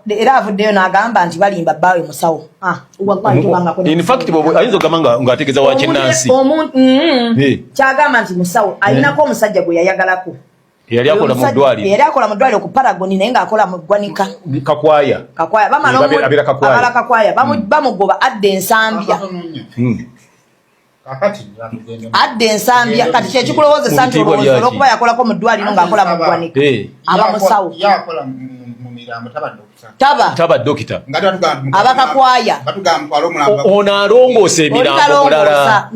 Era avuddeyo n'agamba nti balimba, bbaawe musawo. Ah, wallahi tobangako. In fact, ayinza okugamba ng'ategeeza wa kinnansi. Kyagamba nti musawo alinako omusajja gwe yayagalako. Eyali akola mu ddwaliro. Yali akola mu ddwaliro ku Paragoni, naye ng'akola mu ggwanika. Kakwaya. Kakwaya bamala Abeera Kakwaya. Abala Kakwaya. Bamugoba adda Ensambya. Kakati tugende. Adda Ensambya. Kati kyekikulowoozesa Mu nti bitiibwa olowooza byaki? olwokuba yakolako mu ddwaliro ng'akola mu ggwanika, aba musawo. Yakola mu mirambo, taba dokita. Taba. Taba dokita. Nga batugamba Abakakwaya. Batugamba mutwale omulambo. Ono alongoosa emirambo mulala.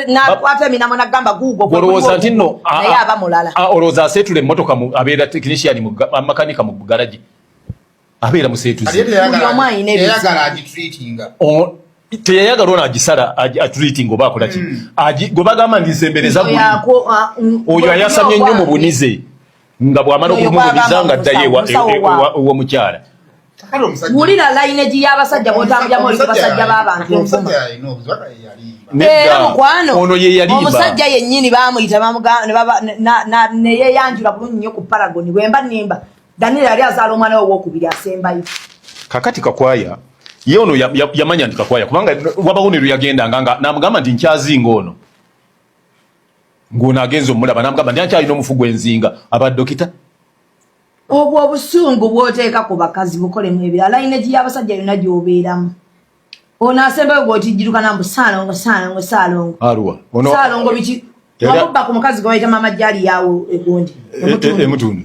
Nakwata emirambo nagamba guugwo. Olowooza nti nno Naye aba mulala. Olowooza aseetula emmotoka abeera technician mu makanika mu garagi, abeera museetuzi. Kati ye teyayagala- Buli omu alina ebizibu. Teyayagala agitreatinga. Teyayagala ono agisala, atreating oba akola ki. Gwe bagamba nti nsembereza guli. Oyo ayasamye nnyo mu bunize nga bw'amala Oyo okumubuniza gw'agamba nga addayo musawo ew'omukyala. Kakati omusajja Wulira lineage y'abasajja bw'otambulamu, oli ku basajja b'abantu Omusajja envuma. alina obuzibu, aka ye yalimba. Nedda. Era mukwano, Ono ye yalimba. Omusajja yennyini bamuyita ne neyeyanjula bulungi nnyo ku Paragoni. Bwemba nimba, Daniel yali azaala omwana we owokubiri asembayo. Kakati Kakwaya ye ono yamanya nti Kakwaya, kubanga wabawo ne lwe yagendanga nga namugamba nti nkyazinga ono, ng'ono agenza omulaba namugamba nti ankyalina omufu gw'enzinga, aba dokita. Obwo obusungu bw'oteeka ku bakazi bukolemu ebirala. Lineage y'abasajja yonna gy'obeeramu, ono asembayo gw'otijjiruka mbu Saalongo, Saalongo, Saalongo. Aluwa ono? Saalongo biki? Wamubba ku mukazi gwe bayita Mama Jali yawo egundi. Emutundu.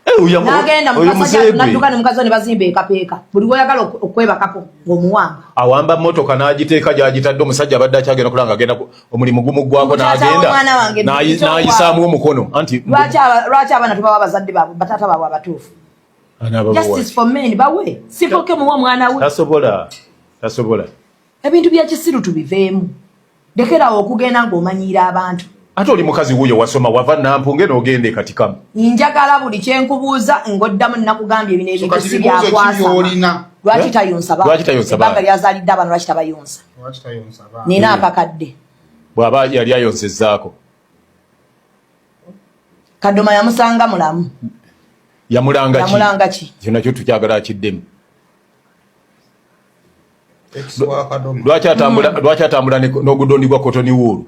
Eh, N'agenda oyo mukasajja muzeegwe. Nadduka ne mukazi we ne bazimba ekapeeka. Buli lwoyagala okwebakako ng'omuwamba. Awamba motoka n'agiteeka gy'agitadde. Omusajja abadde akyagenda kulaba nga agenda omulimu gumuggwako Taata n'agenda w'omwana wange, n'ayisaamu omukono anti Lwaki abaana tubawa abazadde baabwe, bataata baabwe abatuufu? Justice for men, bawe sifoke, muwe omwana we. Tasobola, tasobola. Ebintu bya kisiru tubiveemu. Lekerawo okugenda ng'omanyiira abantu. Ate oli mukazi wuuyo wasoma, wava Nampunge n'ogenda ekatikamu. Njagala buli kyenkubuuza ng'oddamu. Nakugambye bino So ebintu kati si bibuuzo ki byakwasama. by'olina? Lwaki Eh? tayonsa baana? Lwaki tayonsa baana? Ebbanga lyazaalidde abaana, lwaki tabayonsa? Lwaki tayonsa abaana? Nina akakadde. Bw'aba yali ayonsezzaako. Kadoma yamusanga mulamu. Yamulanga ki? Yamulanga ki? Kyo nakyo tukyagala akiddemu. Ex wa Kadoma. Lwaki atambula n'ogudondi gwa cotton wool?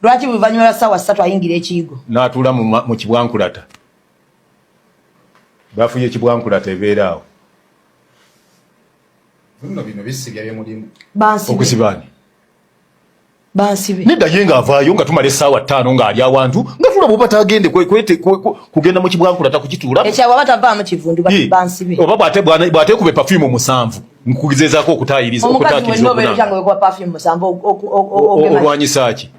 Lwaki buvanyuma lwa ssaawa 3 ayingira ekiyigo? N'atuula mu kibwankulata, bafuye ekibwankulata ebeera awo. Nno bino bisibya bye mulimu. Bansibe. Okusibaani? Bansibe. Nedda, ye ng'avaayo nga tumala essaawa 5 ng'ali awantu nga tulaba oba tagende kugenda mu kibwankulata kukituula. Ekyabwe aba tavaamu kivundu. Bansibe. Oba bw'ateekuba perfume 7 nkugezezaako okutaayiriza Omukazi okutaakiriza wenna obeera otya okunanga. nga wekuba perfume 7 ogema? Olwanyisa ki?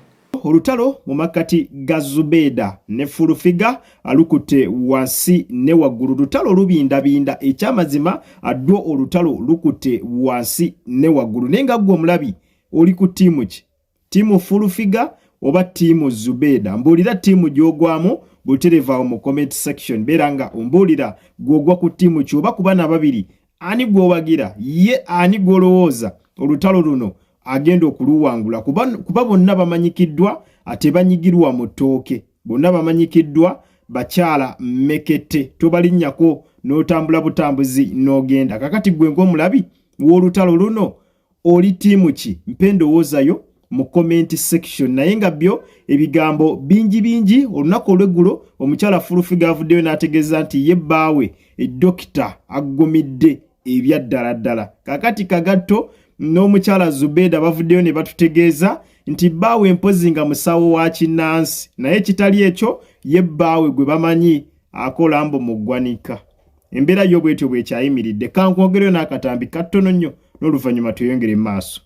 Olutalo mu makkati ga Zubeeda ne Fulufiga lukutte wansi ne waggulu, lutalo lubindabinda. Ekyamazima ddwo olutalo lukutte wansi ne waggulu, naye nga ggwe omulabi oli ku ttiimu ki? Ttiimu Fulufiga oba ttiimu Zubeeda? Mbuulira ttiimu gy'ogwamu buterevu mu comment section. Beera nga ombuulira gw'ogwa ku ttiimu ki, oba ku bana babiri ani gw'owagira, ye ani gw'olowooza olutalo luno agenda okuluwangula, kuba bonna bamanyikiddwa ate banyigirwa mu ttooke. Bonna bamanyikiddwa bakyala mmekete, tobalinnyako n'otambula butambuzi n'ogenda. Kakati gwe ng'omulabi w'olutalo luno oli ttiimu ki? Mpa endowoozayo mu comment section. Naye nga byo ebigambo bingi bingi. Olunaku olw'eggulo omukyala Fulufiga avuddeyo n'ategeeza nti ye bbaawe dokita aggumidde ebyaddala ddala. Kakati Kagatto n'omukyala Zubeeda bavuddeyo ne batutegeeza nti bbaawe mpozi nga musawo wa kinnansi, naye kitali ekyo, ye bbaawe gwe bamanyi akola mbu mu ggwanika. Embeera yo bwetyo bwekyayimiridde. Kankwongereyo n'akatambi katono nnyo n'oluvannyuma tweyongere mu maaso.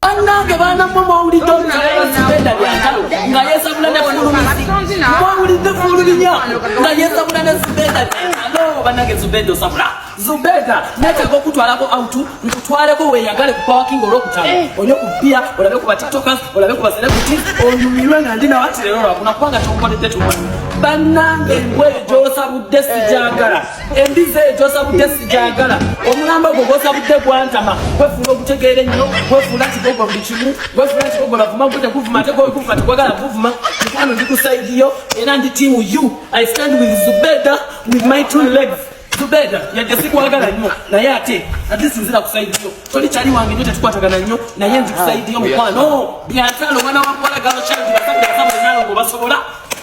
Bannange, baana mmwe, mwawulidde Zubeda byantalo nga yeesabula ne Fulumizi? Mwawulidde Fuluminya nga yeesabula ne Zubeda byantalo? Bannange, Zubeda osabula. Zubeda, neetaaga okutwalako out, nkutwaleko weeyagale ku Power King olwokutaano, onywe ku bbiya, olabe ku batiktokers, olabe ku bacelebrities, onyumirwe nga ndi nawe. Ati leero lwakuna kubanga kyonkoledde tumanyi. Bannange, embwa eyo gy'osabudde sijagala, embizi eyo gy'osabudde sijagala, omulambo ogwo gw'osabudde gwantama. Gwefuula ogutegeera ennyo, gwefuula nti gogwa buli kimu, gwefuula nti gogwa bavuma, gwe tekuvuma, ate gwekuvuma tekwagala kuvuma. Mukwano, ndi ku side yo era ndi team you. I stand with Zubeda with my two legs. Zubeda yadde sikwagala nnyo naye ate ate sinzira ku side yo toli kyali wange nnyo tetukwatagana nnyo naye nzi ku side yo mukwano byantalo mwana wa muwala galo child basajja basabule nalongo basobola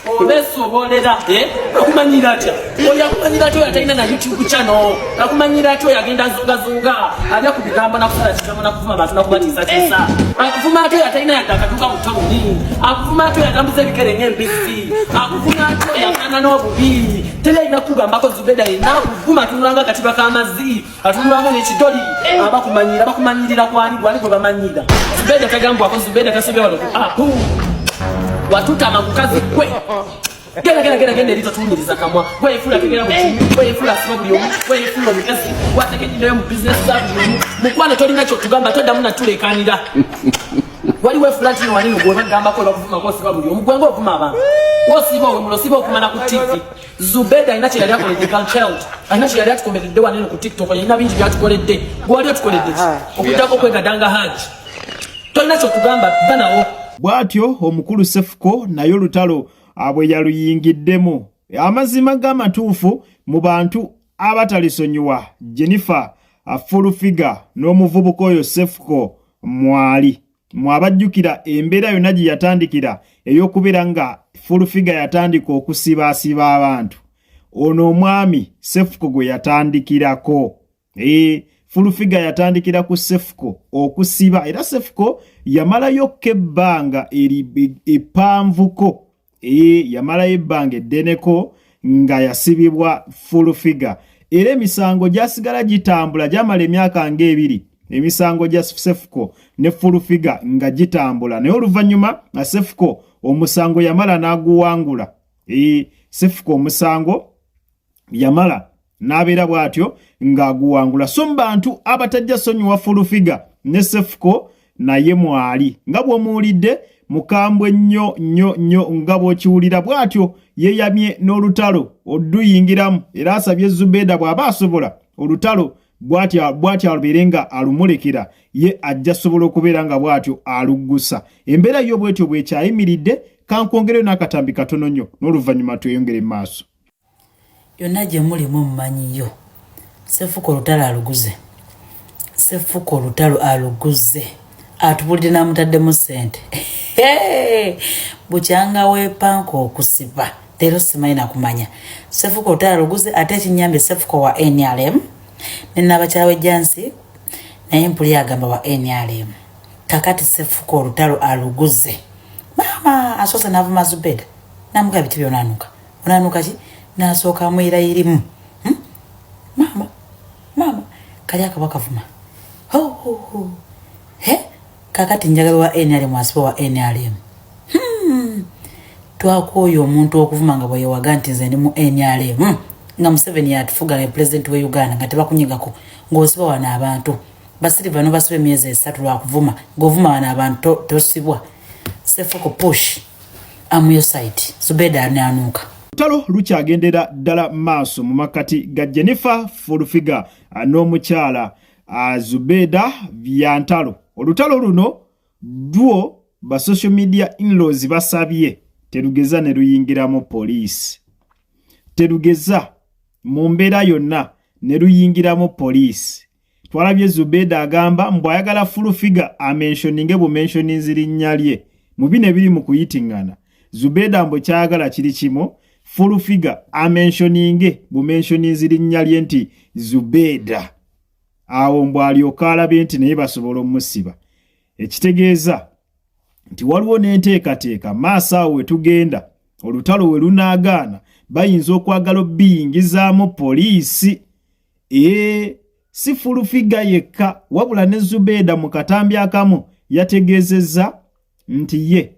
obesobolera eh? akumanyira atya oyo akumanyira atya oyo atalina na youtube channel akumanyira atya oyo agenda azungazunga alya ku bigambo nakusala kigambo nakuvuma bantu nakubatiisatiisa akuvuma atya oyo atalina yadde akaduuka mu tawuni akuvuma atya oyo atambuza ebikere ng'embizzi akuvuma atya oyo afaanana obubi teri alina kugambako zubeda yenna akuvuma atunulanga akatiba k'amazzi atunulanga n'ekidoli abakumanyira bakumanyirira kwani gwani gwe bamanyira zubeda tagambwako zubeda tasobya wano ku apu watutama mukazi gwe genda genda genda genda eri totuwunyiriza kamwa gweyefula tegera bukimu gweyefula asiba buli omu gweyefula omugezi gwatekeddeyo mu bizinesi za buli omu mukwano tolina kyotugamba toddamu natulekanira wali wefula nti wali gwe bagambako bakuvumako osiba buli omu gwenga ovuma abantu osiba owemula osiba ovuma na ku tv zubeda alina kyeyali akoledde girl child alina kyeyali atukomeredde wanene ku tiktok yalina bingi byatukoledde gwewali otukoledde ki okuddako kwegadanga haji tolina kyotugamba banawo Bw'atyo omukulu Sefuko naye olutalo bwe yaluyingiddemu. Amazima g'amatuufu mu bantu abatalisonyiwa Jennifer Full Figure n'omuvubuka oyo Sefuko mwali. Mwabajjukira embeera yonna gye yatandikira ey'okubeera nga Full Figure yatandika okusibaasiba abantu. Ono omwami Sefuko gwe yatandikirako. Ee, Full Figure yatandikira ku Sefuko okusiba era Sefuko yamalayokko ebbanga eppanvuko. Ee, yamalayo ebbanga eddeneko nga yasibibwa Full Figure era emisango gyasigala gitambula gyamala emyaka ng'ebiri emisango gya Sefuko ne Full Figure nga gitambula naye oluvannyuma Sefuko omusango yamala n'aguwangula. Ee, Sefuko omusango yamala n'abeera bw'atyo ng'aguwangula so mu bantu abatajja sonyiwa Full Figure ne Sefuko naye mwali nga bw'omuwulidde mukambwe nnyo nnyo nnyo nga bw'okiwulira bw'atyo yeeyamye n'olutalo oluyingiramu era asabye Zubeda bw'aba asobola olutalo bw'atyo alubeere nga alumulekera ye ajja sobola okubeera nga bw'atyo aluggusa embeera yo bw'etyo bw'ekyayimiridde kankwongereyo n'akatambi katono nnyo n'oluvannyuma tweyongere mu maaso. Yonna gye muli mummanyiyo. Ssefuka olutalo aluguze. Ssefuka olutalo aluguze. Atubulidde n'amutaddemu ssente. Bukyanga weepanka okusiba. Leero simanyi na kumanya. Ssefuka olutalo aluguze ate ekinnyambye Ssefuka wa NRM ne nnabakyala w'ejjansi naye mpuli agamba wa NRM. Kakati Ssefuka olutalo aluguze. Maama asoose n'avuma Zubeda. Namugamba biti by'onaanuka. Onanuka ki nasooka amwerayirimu hmm? Maama maama kali akabwa kavuma ho ho ho he kakati njagala wa NRM asiba wa NRM hmm. Twakooye omuntu okuvuma nga bweyewaga nti nze ndi mu NRM hmm. Nga Museveni yatufuga nga president we Uganda nga tebakunyigako ng'osiba wano abantu basiriva nobasiba emyezi esatu lwakuvuma ng'ovuma wano abantu tosibwa sefuko push am your side Zubeda ananuka. Olutalo lukyagendera ddala maaso mu makkati ga Jennifer Full Figure n'omukyala Zubeda Byantalo. Olutalo luno dwo ba social media in-laws basabye terugeza ne luyingiramu poliisi. Terugeza mu mbeera yonna ne luyingiramu poliisi. Twalabye Zubeda agamba mbu ayagala Full Figure amentioninge bumentioninzi linnya lye mu bino ebiri mu kuyitingana. Zubeda mbu kyayagala kiri kimu, Full Figure amentioninge bumentioninzi linnya lye nti Zubeda. Awo mbu alyoka alabe nti naye basobola omusiba. Ekitegeeza nti waliwo n'enteekateeka maaso awo we tugenda olutalo we lunaagaana bayinza okwagala obbiyingizaamu poliisi. Ee, si Full Figure yekka wabula ne Zubeda mu katambi akamu yategeezezza nti ye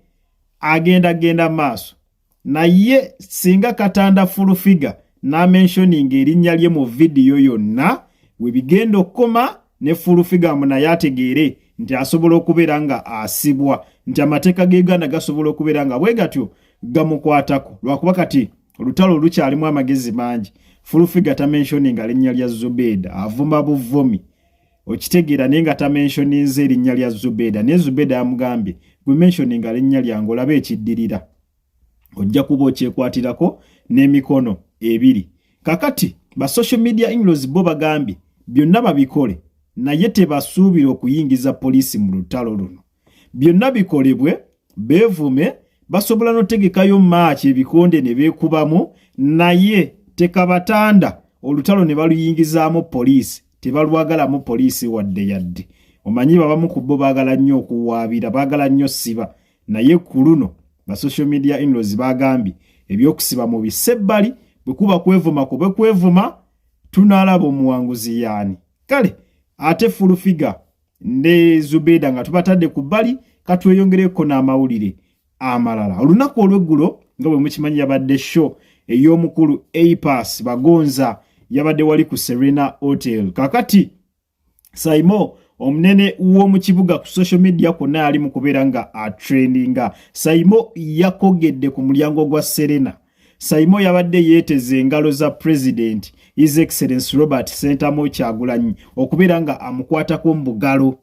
agenda genda maaso naye singa katanda Full Figure n'amentioninga erinnya lye mu vidiyo yonna we bigenda okukoma ne Full Figure mbu naye ategeere nti asobola okubeera nga asibwa nti amateeka ga Uganda gasobola okubeera nga bwe gatyo gamukwatako lwakuba kati olutalo lukyalimu amagezi mangi. Full Figure tamentioninga linnya lya Zubeda avuma buvumi okitegeera naye nga tamentioninze erinnya lya Zubeda naye Zubeda yamugambye gwe mentioninga linnya lyange olabe ekiddirira ojja kuba okyekwatirako n'emikono ebiri. Kakati Ba social media inlaws bo bagambye byonna babikole naye tebasuubira okuyingiza poliisi mu lutalo luno. Byonna bikolebwe, beevume, basobola n'otegekayo maaki ebikonde ne beekubamu, naye tekabatanda olutalo ne baluyingizaamu poliisi. Tebalwagalamu poliisi wadde yadde. Omanyi babamu ku bo baagala nnyo okuwaabira, baagala nnyo siba, naye ku luno ba social media inlaws bagambye ebyokusiba mu bisebbali. Bwe kuba kwevuma kube kwevuma, tunaalaba omuwanguzi yaani. Kale ate Full Figure ne Zubeda nga tubatadde ku bbali, katweyongereko n'amawulire amalala. Olunaku olw'eggulo, nga bwe mukimanyi, yabadde show ey'omukulu Apass Bagonza, yabadde wali ku Serena Hotel. Kakati Saimo omunene w'omu kibuga ku social media kwonna yali mu kubeera nga atrendinga. Saimo yakogedde ku mulyango gwa Serena. Saimo yabadde yeeteze engalo za President His Excellence Robert Sentamu Kyagulanyi okubeera nga amukwatako mu bugalo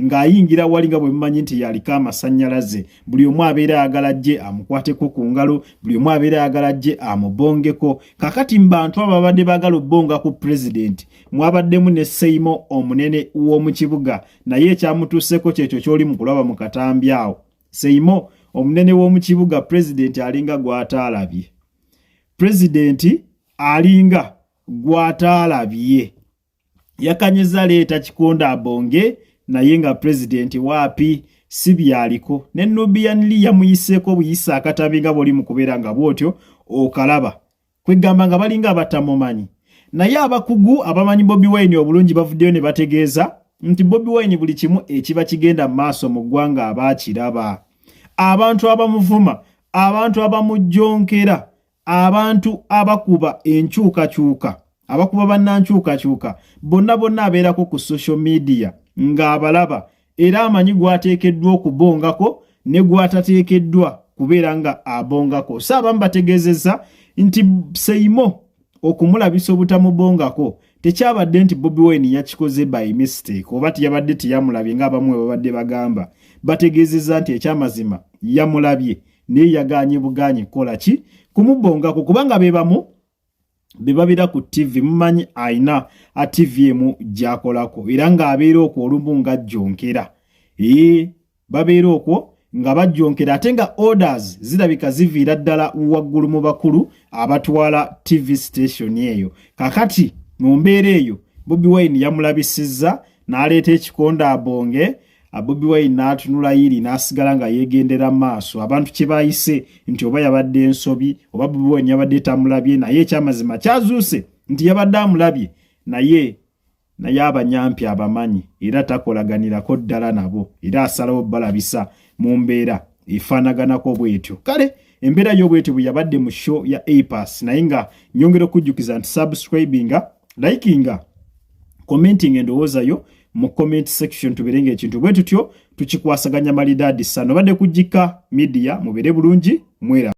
ng'ayingira wali. Nga bwe mumanyi nti yaliko amasannyalaze, buli omu abeera ayagala jje amukwateko ku ngalo, buli omu abeera ayagala jje amubongeko. Kakati mu bantu abo babadde baagala obbonga ku pulezidenti mwabaddemu ne Seimo omunene w'omu kibuga, naye ekyamutuuseko kyekyo ky'oli mu kulaba mu katambi awo. Seimo omunene w'omu kibuga, pulezidenti alinga gw'ataalabye, pulezidenti alinga gw'ataalabye. Yakanyiza leeta kikonda abonge, naye nga pulezidenti waapi, si byaliko. Ne Nubian Li yamuyiseeko buyisa akatabi nga bw'oli mu kubeera nga bw'otyo okalaba, kwegamba nga balinga abatamumanyi. Naye abakugu abamanyi Bobi Wine obulungi bavuddeyo ne bategeeza nti Bobi Wine buli kimu ekiba kigenda mu maaso mu ggwanga abaakiraba. Abantu abamuvuma, abantu abamujjonkera, abantu abakuba enkyukakyuka, abakuba bannankyukakyuka, bonna bonna abeerako ku social media ng'abalaba, era amanyi gwateekeddwa okubongako ne gwatateekeddwa kubeera nga abongako. So abamu bategeezezza nti Seimo okumulabisa obutamubongako tekyabadde nti Bobi Wine yakikoze by mistake oba tiyabadde teyamulabye ng'abamu bwe babadde bagamba. Bategeezezza nti ekyamazima yamulabye, naye yagaanye bugaanyi kukola ki? Kumubongako, kubanga be bamu be babeera ku TV. Mumanyi ayina a TV emu gy'akolako, era ng'abeera okwo olumu nga jjonkera. Ee, babeera okwo nga bajjonkera, ate nga orders zirabika ziviira ddala waggulu mu bakulu abatwala TV station eyo. Kakati mu mbeera eyo Bobi Wine yamulabisizza n'aleeta ekikonde abonge. Bobi Wine n'atunula yiri n'asigala nga yeegendera maaso. Abantu kye bayise nti oba yabadde ensobi oba Bobi Wine yabadde tamulabye, naye ekyamazima kyazuuse nti yabadde amulabye, naye abanyampi abamanyi, era takolaganirako ddala nabo, era asalawo balabisa mu mbeera efaanaganako bwetyo. Kale embeera yo bwetyo bwe yabadde mu show ya Apass. Naye nga nyongera okujjukiza nti subscribinga, likinga, commenting endowooza yo mu comment section, tubeere nga ekintu bwe tutyo tukikwasaganya malidaadi. Sano badde kujjika media, mubeere bulungi, mwera.